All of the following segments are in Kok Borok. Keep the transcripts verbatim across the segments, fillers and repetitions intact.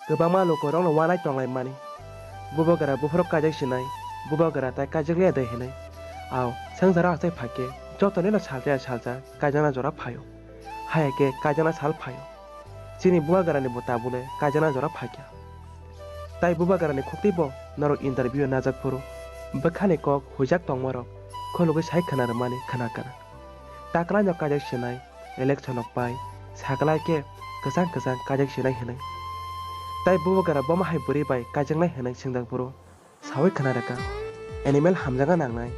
Kwbangma lukurokno uanai tonglaimani. Bubagra buphuru kaijak sinai, bubagra tai kaijak liya de hinwi. Ao, swngcharo achai phai khe, jotono no salsa ya salsa, kaijakna jora phaio. Haya khe kaijakna sal phaio. Chini bubagrani bo tabule kaijakna jora phaikha. Tai bubagrani khuktwi bo norok interview o najak phuru, bwkhani kok huijak tongmarok khulugwi sai khna rwmani khna kana. Taklaino kaijak sinai, election rok pai, saklai khe kwchang kwchang kaijak sinai hinwi. Tai bubagra bomo hai bwrwi bai kaijaknai hinwi swngjak phuru, sawi khna rwkha, animal hamjakna nangnai,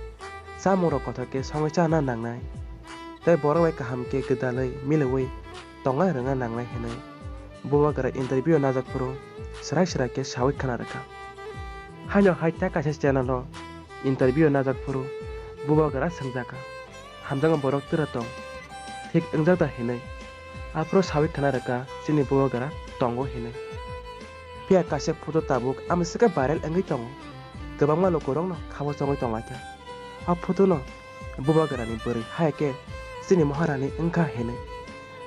chamungrok kothok khe songwi chana nangnai, tei borok bai kaham khe gwdalwi miliwi tongna rwna nangnai hinwi bubagra interview o najak phuru swrai swrai khe sawi khna rwkha. Haino hai ta kaisa channel o interview o najak phuru bubagra swngjakha, hamjakma borok twra tong, thik wngjak da hinwi. Aphuru sawi khna rwkha chini bubagra tongo hinwi. Phiya kaisa photo tabuk amswkhe viral wngwi tongo, kwbangma lukurokno khabo chongwi tonglaikha. A photo no bubagrani bwrwi haya khe chini Maharani wngkha hinwi.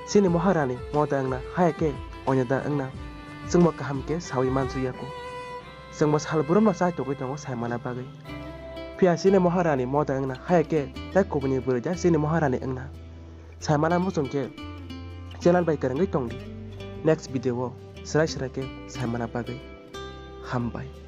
Chini Maharani moda wngna haya khe oinada wngna chwngbo kaham khe sawi mansuya kho. Chwngbo sal brum no chai togwi tongo saimana bagwi. Phiya chini Maharani moda wngna haya khe tai kubuni bwrwi da chini Maharani wngna. Saimana muchung khe channel bai kwrwngwi tongdi. Next video o swrai swrai khe saimana bagwi. Hambai.